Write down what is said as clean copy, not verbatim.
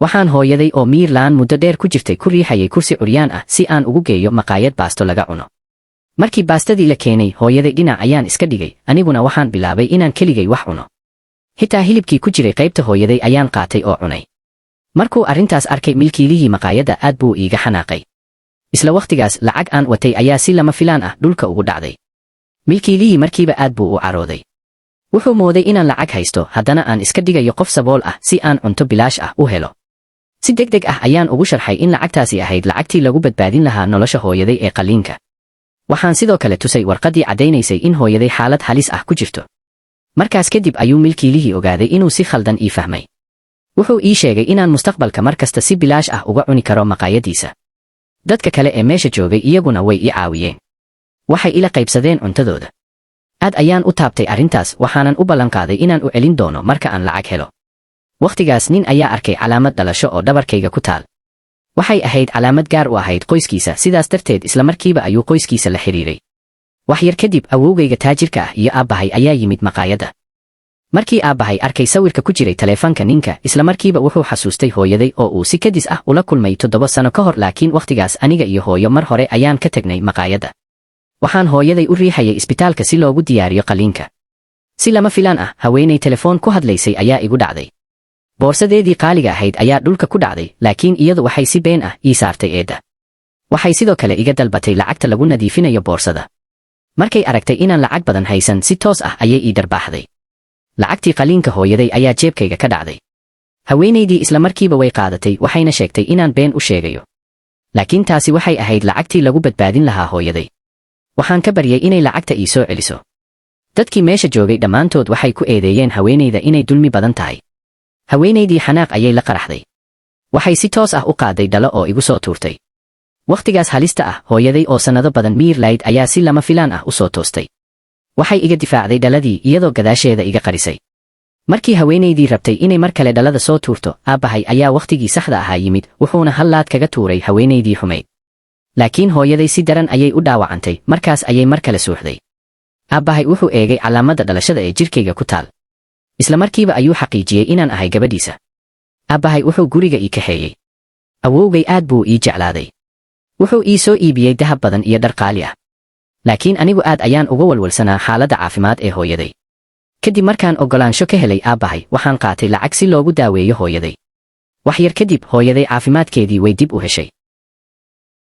Waxaan hooyaday oo miir la'aan muddo dheer ku jirtay ku riixayay kursi curyaan ah si aan ugu geeyo maqaayad baasto laga cuno. Markii baastadii la keenay, hooyaday dhinac ayaan iska dhigay, aniguna waxaan bilaabay inaan keligay wax cuno. Xitaa hilibkii ku jiray qaybta hooyaday ayaan qaatay oo cunay. Markuu arrintaas arkay milkiilihii maqaayadda, aad buu iiga xanaaqay. Isla wakhtigaas, lacag aan watay ayaa si lama filaan ah dhulka ugu dhacday. Milkiilihii markiiba aad buu u carooday. Wuxuu mooday inaan lacag haysto, haddana aan iska dhigayo qof sabool ah si aan cunto bilaash ah u helo. Si degdeg ah ayaan ugu sharxay in lacagtaasi ahayd lacagtii lagu badbaadin lahaa nolosha hooyaday ee qalliinka. Waxaan sidoo kale tusay warqaddii caddaynaysay in hooyaday xaalad halis ah ku jirto. Markaas kadib ayuu milkiilihii ogaaday inuu si khaldan ii fahmay. Wuxuu ii sheegay inaan mustaqbalka mar kasta si bilaash ah uga cuni karo maqaayadiisa. Dadka kale ee meesha joogay iyaguna way ii caawiyeen. Waxay ila qaybsadeen cuntadooda. Aad ayaan u taabtay arrintaas, waxaanan u ballanqaaday inaan u celin doono marka aan lacag helo. Wakhtigaas nin ayaa arkay calaamad dhalasho oo dhabarkayga ku taal. Waxay ahayd calaamad gaar u ahayd qoyskiisa, sidaas darteed isla markiiba ayuu qoyskiisa la xidhiiray. Wax yar kadib, awowgayga taajirka ah iyo aabbahay ayaa yimid maqaayadda. Markii aabbahay arkay sawirka ku jiray taleefanka ninka, isla markiiba wuxuu xasuustay hooyaday oo uu si kadis ah ula kulmay 7 sano ka hor, laakiin wakhtigaas aniga iyo hooyo mar hore ayaan ka tagnay maqaayadda. Waxaan hooyaday u riixayay isbitaalka si loogu diyaariyo qalliinka. Si lama filaan ah, haweenay telefoon ku hadlaysay ayaa igu dhacday. Boorsadeedii qaaliga ahayd ayaa dhulka ku dhacday, laakiin iyadu waxay si been ah ii saartay eedda. Waxay sidoo kale iga dalbatay lacagta lagu nadiifinayo boorsada. Markay aragtay inaan lacag badan haysan, si toos ah ayay ii dharbaaxday. Lacagtii qaliinka hooyaday ayaa jeebkayga ka dhacday. Haweenaydii isla markiiba way qaadatay, waxayna sheegtay inaan been u sheegayo. Laakiin taasi waxay ahayd lacagtii lagu badbaadin lahaa hooyaday. Waxaan ka baryay inay lacagta ii soo celiso. Dadkii meesha joogay dhammaantood waxay ku eedeeyeen haweenayda inay dulmi badan tahay. Haweenaydii xanaaq ayay la qaraxday. Waxay si toos ah u qaaday dhalo oo igu soo tuurtay. Wakhtigaas halista ah, hooyaday oo sannado badan miir layd ayaa si lama filaan ah u soo toostay. Waxay iga difaacday dhaladii iyadoo gadaasheeda iga qarisay. Markii haweenaydii rabtay inay mar kale dhalada soo tuurto, aabbahay ayaa wakhtigii saxda ahaa yimid, wuxuuna hal laad kaga tuuray haweenaydii xumayd. Laakiin hooyaday si daran ayay u dhaawacantay, markaas ayay mar kale suuxday. Aabbahay wuxuu eegay calaamadda dhalashada ee jidhkayga ku taal. Isla markiiba ayuu xaqiijiyey inaan ahay gabadhiisa. Aabbahay wuxuu guriga ii kaxeeyey. Awowgay aad buu ii jeclaaday. Wuxuu ii soo iibiyey dahab badan iyo dhar qaali ah. Laakiin anigu aad ayaan uga walwalsanaa xaaladda caafimaad ee hooyaday. Kadib markaan oggolaansho ka helay aabbahay, waxaan qaatay lacag si loogu daaweeyo hooyaday. Wax yar kadib, hooyaday caafimaadkeedii way dib u heshay.